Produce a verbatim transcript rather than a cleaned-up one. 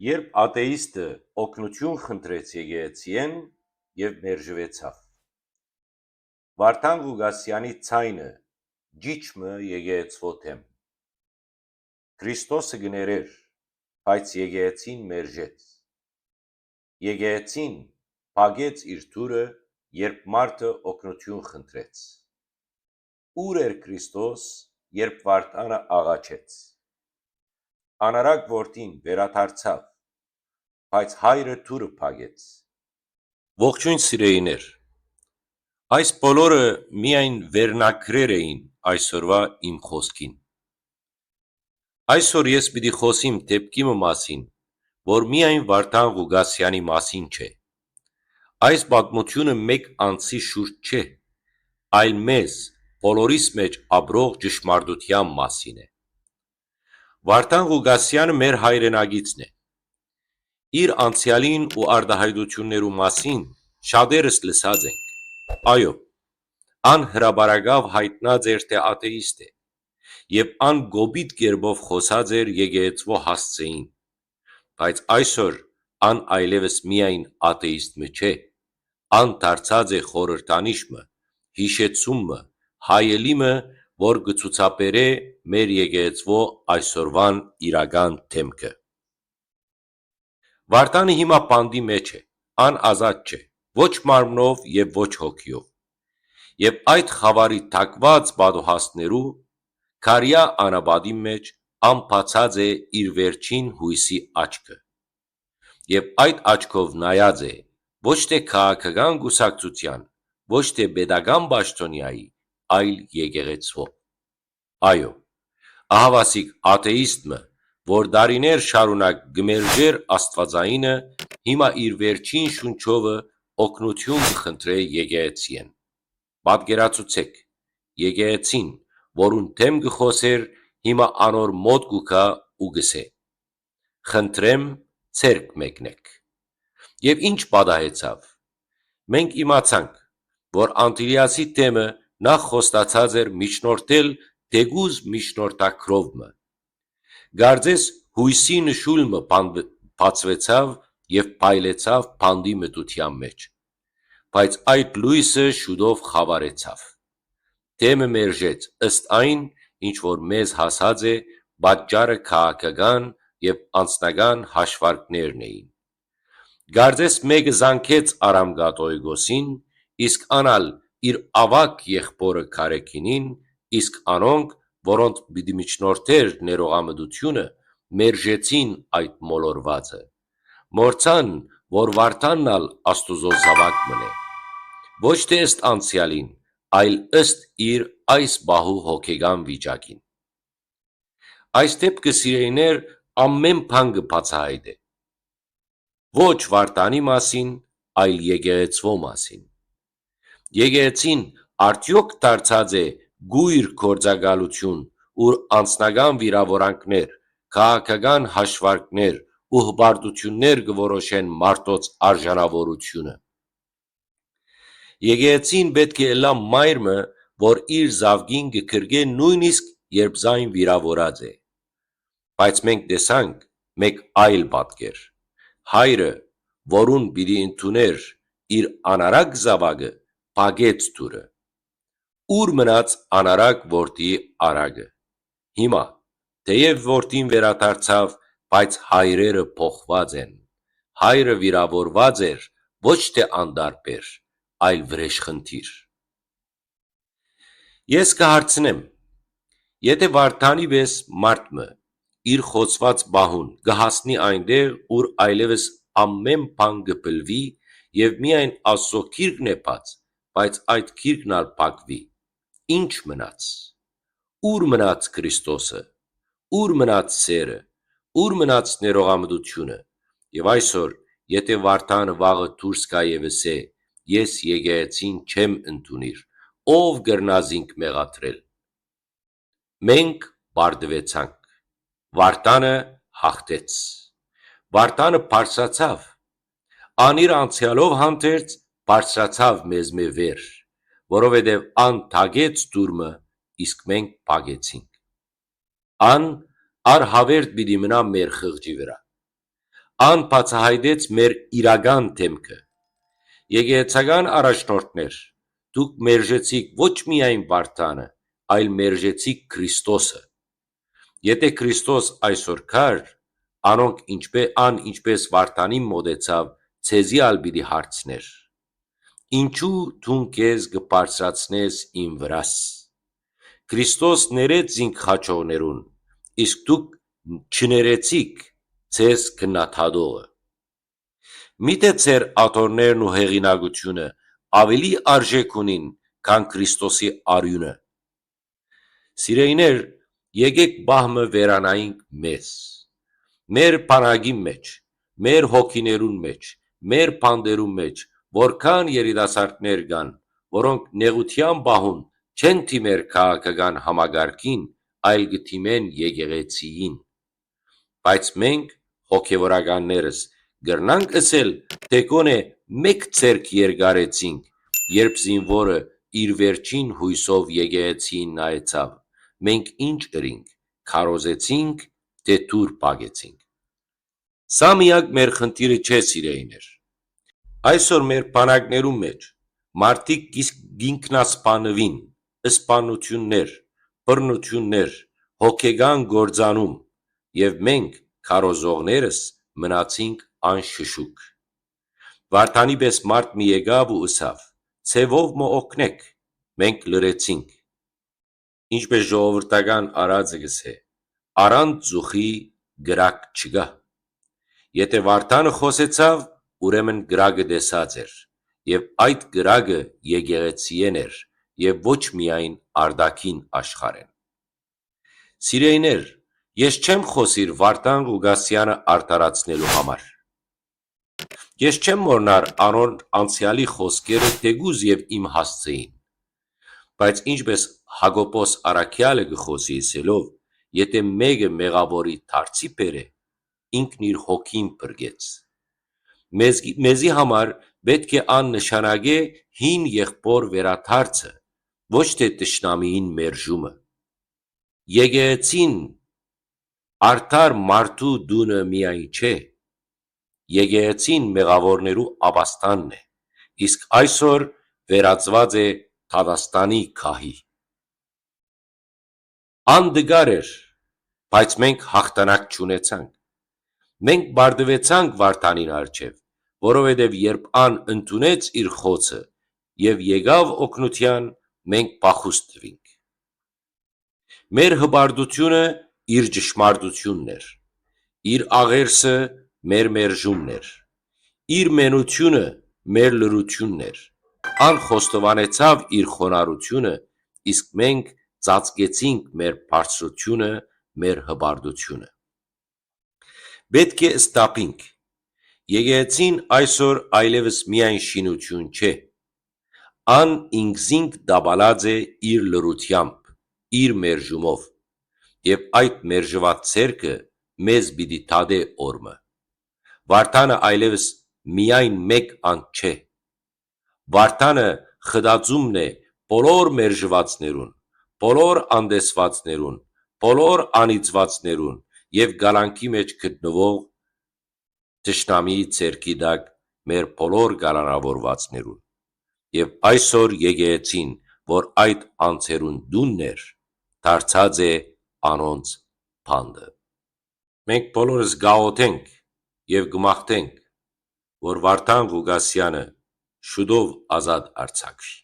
Երբ աթէիստը օգնութիւն խնդրեց եկեղեցիէն եւ մերժուեցաւ։ Վարդան Ղուկասեանի ձայնը ճիչ մը եկեղեցւոյ դէմ։ Քրիստոսը կը ներէր, բայց եկեղեցին մերժեց։ Եկեղեցին փակեց իր դուռը, երբ մարդը օգնութիւն խնդրեց։ Ո՞ւր էր Քրիստոս, երբ Վարդանը աղաչեց։ Անարակ որդին վերադարձաւ, բայց հայրը դուռը փակեց։ Ողջոյն, սիրելիներ։ Այս բոլորը միայն վերնագրեր էին այսօրվա իմ խօսքին։ Այսօր ես պիտի խօսիմ դէպքի մը մասին, որ միայն Վարդան Ղուկասեանի մասին չէ։ Այս պատմութիւնը մէկ անձի շուրջ չէ, այլ մեզ, բոլորիս մէջ ապրող ճշմարտութեան մասին է։ Վարդան Ղուկասեանը մեր հայրենակիցն է։ Իր անցեալին ու արտայայտութիւններու մասին շատերս լսած ենք։ Այո, ան հրապարակաւ յայտնած էր, թէ աթէիստ է, եւ ան կոպիտ կերպով խօսած էր եկեղեցւոյ հասցէին։ Բայց այսօր ան այլեւս միայն աթէիստ մը չէ, ան դարձած է խորհրդանիշ մը, յիշեցում մը, հայելի մը, որ կը ցուցաբերէ մեր եկեղեցւոյ այսօրուան իրական դէմքը։ Վարդանը հիմա բանտի մէջ է, ան ազատ չէ, ոչ մարմնով եւ ոչ հոգիով։ Եւ այդ խաւարի թակուած պատուհասներու կարեայ անապատին մէջ ան բացած է իր վերջին յոյսի աչքը։ Եւ այդ աչքով նայած է ոչ թէ քաղաքական կուսակցութեան, ոչ թէ պետական պաշտօնեայի, այլ եկեղեցւոյ։ Այո, ահաւասիկ աթէիստ մը, որ տարիներ շարունակ կը մերժէր Աստուածայինը, հիմա իր վերջին շունչովը օգնութիւն կը խնդրէ եկեղեցիէն։ Պատկերացուցէք, եկեղեցին, որուն դէմ կը խօսէր, հիմա անոր մօտ կու գայ ու կ'ըսէ. «Խնդրեմ, ձեռք մեկնէք»։ Եւ ի՞նչ պատահեցաւ։ Մենք իմացանք, որ Անտիլիասի դէմը նախ խոստացած էր միջնորդել թէկուզ միջնորդագրով մը։ Կարծես յոյսի նշոյլ մը բան-, բացուեցաւ եւ փայլեցաւ բանտի մթութեան մէջ։ Բայց այդ լոյսը շուտով խաւարեցաւ։ Դէմը մերժեց ըստ այն, ինչ որ մեզ հասած է, պատճառը քաղաքական եւ անձնական հաշվարկներն էին։ Կարծես մէկը զանգեց Արամ կաթողիկոսին, իսկ ան ալ իր աւագ եղբօրը Գարեգինին, իսկ անոնք, որոնց պիտի միջնորդէր ներողամտութիւնը, մերժեցին այդ մոլորուածը։ Մոռցան, որ Վարդանն ալ Աստուծոյ զաւակ մըն է։ Ոչ թէ ըստ անցեալին, այլ ըստ իր այս պահու հոգեկան վիճակին։ Այս դէպքը, սիրելիներ, ամէն բան կը բացայայտէ։ Ոչ Վարդանի մասին, այլ եկեղեցւոյ մասին։ Եկեղեցին արդեօք դարձած է կոյր գործակալութիւն, ուր անձնական վիրաւորանքներ, քաղաքական հաշվարկներ ու հպարտութիւններ կը որոշեն մարդոց արժանաւորութիւնը։ Եկեղեցին պէտք է ըլլայ մայր մը, որ իր զաւկին կը գրկէ նոյնիսկ երբ զայն վիրաւորած է։ Բայց մենք տեսանք մէկ այլ պատկեր։ Հայրը, որուն պիտի ընդունէր իր անարակ զաւակը, փակեց դուռը։ Ո՞ւր մնաց անարակ որդի արագը։ Հիմա, թէեւ որդին վերադարձաւ, բայց հայրերը փոխուած են։ Հայրը վիրաւորուած էր ոչ թէ անտարբեր, այլ վրէժխնդիր։ Ես կը հարցնեմ, եթէ Վարդանի պէս մարդ մը իր խոցուած պահուն կը հասնի այնտեղ, ուր այլեւս ամէն բան կը փլուի եւ միայն Աստուծոյ գիրկն է բաց, բայց այդ գիրկն ալ փակուի, ի՞նչ մնաց։ Ո՞ւր մնաց Քրիստոսը, ո՞ւր մնաց սէրը, ո՞ւր մնաց ներողամտութիւնը։ Եւ այսօր, եթէ Վարդանը վաղը դուրս գայ եւ ըսէ. «Ես եկեղեցին չեմ ընդունիր, ո՞վ կրնայ զինք մեղադրել»։ Մենք պարտուեցանք։ Վարդանը հաղթեց։ Վարդանը բարձրացաւ։ Ան իր անցեալով հանդերձ բարձրացաւ մեզմէ վեր, որովհետեւ ան թակեց դուռը, իսկ մենք փակեցինք։ Ան առհաւերթ պիտի մնայ մեր խղճի վրայ։ Ան բացայայտեց մեր իրական դէմքը։ Եկեղեցական առաջնորդներ, դուք մերժեցիք ոչ միայն Վարդանը, այլ մերժեցիք Քրիստոսը։ Եթէ Քրիստոս այսօր կար, անոնք ինչպէ-, ան ինչպէս Վարդանին մօտեցաւ, ձեզի ալ պիտի հարցնէր. "Ինչու դուն քեզ կը բարձրացնես իմ վրաս"։ Քրիստոս ներեց զինք խաչողներուն, իսկ դուք չներեցիք ձեզ քննադատողը։ Միթէ ձեր աթոռներն ու հեղինակությունը աւելի արժէք ունին, քան Քրիստոսի արիւնը։ Սիրեիներ, եկէք պահ մը վերանայինք մեզ։ Մեր բանակին մէջ, մեր հոգիներուն մէջ, մեր բանտերուն մէջ, որքան երիտասարդներ կան, որոնք նեղութեան պահուն չեն դիմեր քաղաքական համակարգին, այլ կը դիմեն եկեղեցիին։ Բայց մենք, հոգեվորականներս, կրնանք ըսել, թէ գոնէ մէկ ձեռք երկարեցինք, երբ զինուորը իր վերջին յոյսով եկեղեցիին նայեցաւ, մենք ինչ ըրինք, քարոզեցինք, թէ դուռ փակեցինք։ Սա միակ մեր խնդիրը չէ, սիրեիներ։ Այսօր մեր բանակներուն մէջ մարդիկ կ'ինքնասպանուին, սպանութիւններ, բռնութիւններ, հոգեկան կործանում, եւ մենք, քարոզողներս, մնացինք անշշուկ։ Վարդանի պէս մարդ մը եկաւ ու ըսաւ. "Ձեւով մը օգնէք"։ Մենք լռեցինք։ Ինչպէս ժողովրդական արածը կ'ըսէ, առանց ծուխի կրակ չկայ։ Եթէ Վարդանը խօսեցաւ, ուրեմն կրակը տեսած էր, եւ այդ կրակը եկեղեցիէն էր եւ ոչ միայն արտաքին աշխարհէն։ Սիրեիներ, ես չեմ խօսիր Վարդան Ղուկասեանը արդարացնելու համար։ Ես չեմ մոռնար անոր անցեալի խօսքերը թէկուզ եւ իմ հասցէին։ Բայց ինչպէս Յակոբոս առաքեալը կը խօսի ըսելով, եթէ մէկը մեղաւորի դարձի բերէ, ինքն իր հոգին փրկեց։ Մեզ, մեզի համար պէտք է ան նշանակէ հին եղբոր վերադարձը, ոչ թէ թշնամիին մերժումը։ Եկեղեցին արդար մարդու տունը միայն չէ, եկեղեցին մեղաւորներու ապաստանն է, իսկ այսօր վերածուած է դատաստանի գահի։ Ան տկար էր, բայց մենք յաղթանակ չունեցանք։ Մենք պարտուեցանք Վարդանին առջեւ, որովհետեւ երբ ան ընդունեց իր խոցը եւ եկաւ օգնութեան, մենք փախուստ տուինք։ Մեր հպարտությունը իր ճշմարտությունն էր, իր աղերսը մեր մերժումն էր, իր մենությունը մեր լռությունն էր։ Ան խոստովանեցաւ իր խոնարհությունը, իսկ մենք ծածկեցինք մեր բարձրությունը, մեր հպարտությունը։ Պէտք է սթափինք։ Եկեղեցին այսօր այլեւս միայն շինություն չէ։ Ան ինքզինք տապալած է իր լռութեամբ, իր մերժումով, եւ այդ մերժուած ձեռքը մեզ պիտի դատէ օր մը։ Վարդանը այլեւս միայն մէկ անձ չէ։ Վարդանը խտացումն է բոլոր մերժուածներուն, բոլոր անտեսուածներուն, բոլոր անիծուածներուն եւ կալանքի մէջ գտնուող թշնամիի ձեռքի տակ մեր բոլոր կալանավորուածներուն։ Եւ այսօր եկեղեցին, որ այդ անձերուն տունն էր, դարձած է անոնց բանտը։ Մենք բոլորս կաղոթենք եւ կմաղթենք, որ Վարդան Ղուկասեանը շուտով ազատ արձակուի։